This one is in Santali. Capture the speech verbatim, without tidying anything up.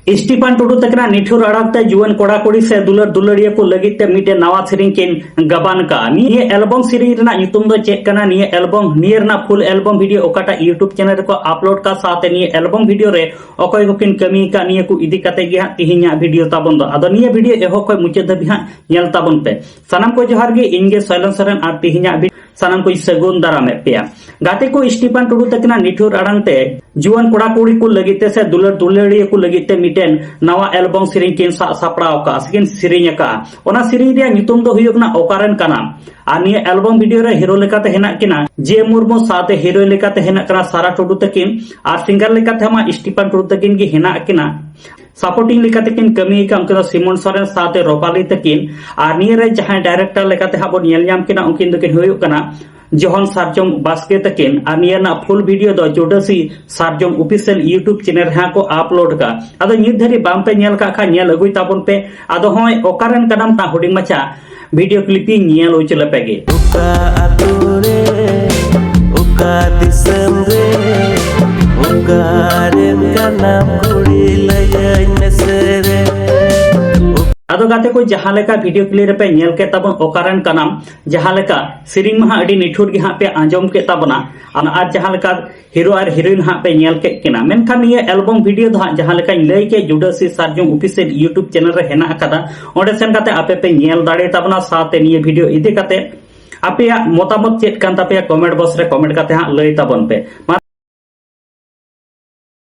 ᱥᱴᱤᱯᱷᱟᱱ ᱴᱩᱰᱩ ᱛᱟᱹᱠᱤᱱᱟᱜ ᱱᱤᱴᱷᱩᱨ ᱟᱲᱟᱝ ᱛᱮ ᱡᱩᱣᱟᱹᱱ ᱠᱚᱲᱟ ᱠᱩᱲᱤ ᱥᱮ ᱫᱩᱞᱟᱹᱲ ᱫᱩᱞᱟᱹᱲᱤᱭᱟᱹ ᱠᱚ ᱞᱟᱹᱜᱤᱫ ᱛᱮ ᱢᱤᱫᱴᱮᱱ ᱱᱟᱣᱟ ᱥᱮᱨᱮᱧ ᱠᱤᱱ ᱜᱟᱵᱟᱱ ᱠᱟᱜᱼᱟ᱾ ᱱᱤᱭᱟᱹ ᱮᱞᱵᱚᱢ ᱥᱮᱨᱮᱧ ᱨᱮᱱᱟᱜ ᱧᱩᱛᱩᱢ ᱫᱚ ᱪᱮᱫ ᱠᱟᱱᱟ? ᱱᱤᱭᱟᱹ ᱮᱞᱵᱚᱢ, ᱱᱤᱭᱟᱹ ᱨᱮᱱᱟᱜ ᱯᱷᱩᱞ ᱮᱞᱵᱚᱢ ᱵᱷᱤᱰᱤᱭᱳ ᱚᱠᱟᱴᱟᱜ YouTube ᱪᱮᱱᱮᱞ ᱨᱮᱠᱚ ᱟᱯᱞᱳᱰ ᱠᱟᱜᱼᱟ, ᱥᱟᱶᱛᱮ ᱱᱤᱭᱟᱹ ᱮᱞᱵᱚᱢ ᱵᱷᱤᱰᱤᱭᱳ ᱨᱮ ᱚᱠᱚᱭ ᱠᱚᱠᱤᱱ ᱠᱟᱹᱢᱤ ᱟᱠᱟᱫ, ᱱᱤᱭᱟᱹ ᱠᱚ ᱤᱫᱤ ᱠᱟᱛᱮ ᱜᱮ ᱦᱟᱸᱜ ᱛᱤᱦᱤᱧᱟᱜ ᱵᱷᱤᱰᱤᱭᱳ ᱛᱟᱵᱚᱱ ᱫᱚ᱾ ᱟᱫᱚ ᱱᱤᱭᱟᱹ ᱵᱷᱤᱰᱤᱭᱳ ᱮᱦᱚᱵ ᱠᱷᱚᱱ ᱢᱩᱪᱟᱹᱫ ᱫᱷᱟᱹᱵᱤᱡ ᱦᱟᱸᱜ ᱧᱮᱞ ᱛᱟᱵᱚᱱ ᱯᱮ᱾ ᱥᱟᱱᱟᱢ ᱠᱚ ᱡᱚᱦᱟᱨ ᱜᱮ, ᱤᱧ ᱜᱮ ᱥᱚᱭᱞᱚᱱ ᱥᱚᱨᱮᱱ, ᱟᱨ ᱛᱤᱦᱤᱧᱟᱜ ᱵᱷᱤᱰᱤᱭᱳ ᱥᱟᱱᱟᱢ ᱠᱚᱧ ᱥᱟᱹᱜᱩᱱ ᱫᱟᱨᱟᱢᱮᱫ ᱯᱮᱭᱟ᱾ ᱜᱟᱛᱮ ᱠᱚ, ᱥᱴᱤᱯᱷᱟᱱ ᱴᱩᱰᱩ ᱛᱟᱹᱠᱤᱱᱟᱜ ᱱᱤᱴᱷᱩᱨ ᱟᱲᱟᱝ ᱛᱮ ᱡᱩᱣᱟᱹᱱ ᱠᱚᱲᱟ ᱠᱩᱲᱤ ᱠᱚ ᱞᱟᱹᱜᱤᱫ ᱛᱮ ᱥᱮ ᱫᱩᱞᱟᱹᱲ ᱫᱩᱞᱟᱹᱲᱤᱭᱟᱹ ᱠᱚ ᱞᱟᱹᱜᱤᱫ ᱛᱮ ᱢᱤᱫᱴᱮᱱ ᱱᱟᱣᱟ ᱮᱞᱵᱚᱢ ᱥᱮᱨᱮᱧ ᱠᱤᱱ ᱥᱟᱵ ᱥᱟᱯᱲᱟᱣ ᱟᱠᱟᱫᱼᱟ ᱥᱮ ᱠᱤᱱ ᱥᱮᱨᱮᱧ ᱟᱠᱟᱫᱼᱟ᱾ ᱚᱱᱟ ᱥᱮᱨᱮᱧ ᱨᱮᱭᱟᱜ ᱧᱩᱛᱩᱢ ᱫᱚ ᱦᱩᱭᱩᱜ ᱠᱟᱱᱟ ᱚᱠᱟᱨᱮᱱ ᱠᱟᱱᱟᱢ᱾ ᱟᱨ ᱱᱤᱭᱟᱹ ᱮᱞᱵᱚᱢ ᱵᱷᱤᱰᱤᱭᱳ ᱨᱮ ᱦᱤᱨᱳ ᱞᱮᱠᱟᱛᱮ ᱦᱮᱱᱟᱜ ᱠᱤᱱᱟ ᱡᱮ ᱢᱩᱨᱢᱩ, ᱥᱟᱶᱛᱮ ᱦᱤᱨᱳᱭᱤᱱ ᱞᱮᱠᱟᱛᱮ ᱦᱮᱱᱟᱜ ᱠᱟᱱᱟ ᱥᱟᱨᱟ ᱴᱩᱰᱩ ᱛᱟᱹᱠᱤᱱ, ᱟᱨ ᱥᱤᱝᱜᱟᱨ ᱞᱮᱠᱟᱛᱮ ᱢᱟ ᱥᱴᱤᱯᱷᱟᱱ ᱴᱩᱰᱩ ᱛᱟᱹᱠᱤᱱ ᱜᱮ ᱦᱮᱱᱟᱜ ᱠᱤᱱᱟ᱾ ᱥᱟᱯᱳᱨᱴᱤᱝ ᱞᱮᱠᱟᱛᱮ ᱠᱤᱱ ᱠᱟᱹᱢᱤ ᱟᱠᱟᱫ ᱩᱱᱠᱤᱱ ᱫᱚ ᱥᱤᱢᱚᱱ ᱥᱚᱨᱮᱱ ᱥᱟᱶᱛᱮ ᱨᱚᱯᱟᱞᱤ ᱛᱟᱹᱠᱤᱱ᱾ ᱟᱨ ᱱᱤᱭᱟᱹ ᱨᱮ ᱡᱟᱦᱟᱸᱭ ᱰᱟᱭᱨᱮᱠᱴᱚᱨ ᱞᱮᱠᱟᱛᱮ ᱦᱟᱸᱜ ᱵᱚᱱ ᱧᱮᱞ ᱧᱟᱢ ᱠᱤᱱᱟ, ᱩᱱᱠᱤᱱ ᱫᱚᱠᱤᱱ ᱦᱩᱭᱩᱜ ᱠᱟᱱᱟ ᱡᱚᱦᱚᱱ ᱥᱟᱨᱡᱚᱢ ᱵᱟᱥᱠᱮ ᱛᱟᱹᱠᱤᱱ᱾ ᱟᱨ ᱱᱤᱭᱟᱹ ᱨᱮᱱᱟᱜ ᱯᱷᱩᱞ ᱵᱷᱤᱰᱤᱭᱳ ᱫᱚ ᱡᱩᱰᱟᱹᱥᱤ ᱥᱟᱨᱡᱚᱢ ᱚᱯᱷᱤᱥᱤᱭᱟᱞ YouTube ᱪᱮᱱᱮᱞ ᱨᱮ ᱦᱟᱸᱜ ᱠᱚ ᱟᱯᱞᱳᱰ ᱠᱟᱜᱼᱟ᱾ ᱟᱫᱚ ᱱᱤᱛ ᱫᱷᱟᱹᱨᱤᱡ ᱵᱟᱝ ᱯᱮ ᱧᱮᱞ ᱠᱟᱜ ᱠᱷᱟᱱ, ᱧᱮᱞ ᱟᱹᱜᱩᱭ ᱛᱟᱵᱚᱱ ᱯᱮ᱾ ᱟᱫᱚ ᱦᱚᱸᱜᱼᱚᱭ ᱚᱠᱟᱨᱮᱱ ᱠᱟᱱᱟᱢ ᱨᱮᱱᱟᱜ ᱦᱩᱰᱤᱧ ᱢᱟᱪᱷᱟ ᱵᱷᱤᱰᱤᱭᱳ ᱠᱞᱤᱯ ᱤᱧ ᱧᱮᱞ ᱦᱚᱪᱚ ᱞᱮᱯᱮ ᱜᱮ᱾ ᱚᱠᱟ ᱟᱹᱛᱩ ᱨᱮ, ᱚᱠᱟ ᱫᱤᱥᱚᱢ ᱨᱮ, ᱚᱠᱟᱨᱮᱱ ᱠᱟᱱᱟᱢ ᱠᱩᱲᱤ, ᱞᱟᱹᱭᱟᱹᱧ ᱢᱮᱥᱮ ᱨᱮ᱾ ᱟᱫᱚ ᱜᱟᱛᱮ ᱠᱚ, ᱡᱟᱦᱟᱸ ᱞᱮᱠᱟ ᱵᱷᱤᱰᱤᱭᱳ ᱠᱞᱤᱯ ᱨᱮᱯᱮ ᱧᱮᱞ ᱠᱮᱫ ᱛᱟᱵᱚᱱ ᱚᱠᱟᱨᱮᱱ ᱠᱟᱱᱟᱢ, ᱡᱟᱦᱟᱸ ᱞᱮᱠᱟ ᱥᱮᱨᱮᱧ ᱢᱟ ᱦᱟᱸᱜ ᱟᱹᱰᱤ ᱱᱤᱴᱷᱩᱨ ᱜᱮ ᱦᱟᱸᱜ ᱯᱮ ᱟᱸᱡᱚᱢ ᱠᱮᱫ ᱛᱟᱵᱚᱱᱟ, ᱟᱨ ᱟᱨ ᱡᱟᱦᱟᱸ ᱞᱮᱠᱟ ᱦᱤᱨᱳ ᱟᱨ ᱦᱤᱨᱳᱭᱤᱱ ᱦᱟᱸᱜ ᱯᱮ ᱧᱮᱞ ᱠᱮᱫ ᱠᱤᱱᱟ, ᱢᱮᱱᱠᱷᱟᱱ ᱱᱤᱭᱟᱹ ᱮᱞᱵᱚᱢ ᱵᱷᱤᱰᱤᱭᱳ ᱫᱚ ᱦᱟᱸᱜ ᱡᱟᱦᱟᱸ ᱞᱮᱠᱟᱧ ᱞᱟᱹᱭ ᱠᱮᱫ, ᱡᱩᱰᱟᱹᱥᱤ ᱥᱟᱨᱡᱚᱢ ᱚᱯᱷᱤᱥᱤᱭᱟᱞ YouTube ᱪᱮᱱᱮᱞ ᱨᱮ ᱦᱮᱱᱟᱜ ᱟᱠᱟᱫᱟ, ᱚᱸᱰᱮ ᱥᱮᱱ ᱠᱟᱛᱮ ᱟᱯᱮ ᱯᱮ ᱧᱮᱞ ᱫᱟᱲᱮ ᱛᱟᱵᱚᱱᱟ᱾ ᱥᱟᱶᱛᱮ ᱱᱤᱭᱟᱹ ᱵᱷᱤᱰᱤᱭᱳ ᱤᱫᱤ ᱠᱟᱛᱮ ᱟᱯᱮᱭᱟᱜ ᱢᱚᱛᱟᱢᱚᱛ ᱪᱮᱫ ᱠᱟᱱ ᱛᱟᱯᱮᱭᱟ, ᱠᱚᱢᱮᱱᱴ ᱵᱚᱠᱥ ᱨᱮ ᱠᱚᱢᱮᱱᱴ ᱠᱟᱛᱮ ᱦᱟᱸᱜ ᱞᱟᱹᱭ ᱛᱟᱵᱚᱱ ᱯᱮ᱾ ᱢᱟ